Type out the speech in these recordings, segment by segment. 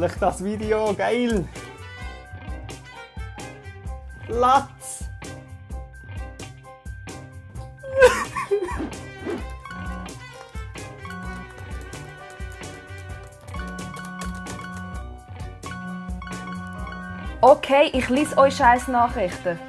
endlich das Video, geil! Latz! Okay, ich lese euch scheiß Nachrichten.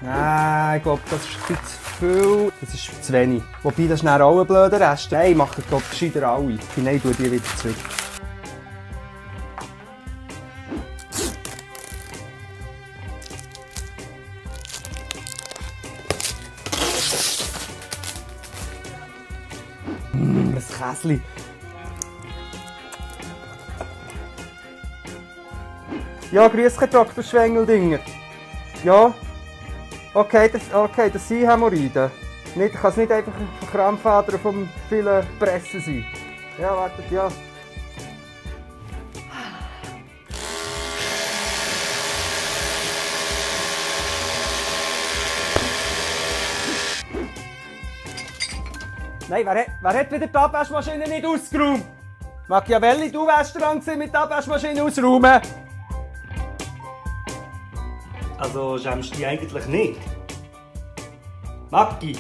Nein, ich glaube, das ist ein bisschen zu viel. Das ist zu wenig. Wobei, das ist dann auch ein blöder Rest. Nein, machen glaube ich gescheiter alle. Nein, tue die wieder zurück. Das Käsli. Ja, grüß dich, Dr. Schwengeldinger. Ja. Okay, das sind Hämorrhoiden. Kann es nicht einfach ein Krampfader vom vielen Pressen sein? Ja, wartet, ja. Nein, wer hat wieder die Abwaschmaschine nicht ausgeräumt? Machiavelli, du wärst dran gewesen, mit der Abwaschmaschine ausräumen. Also schämst du dich eigentlich nicht? Maggi?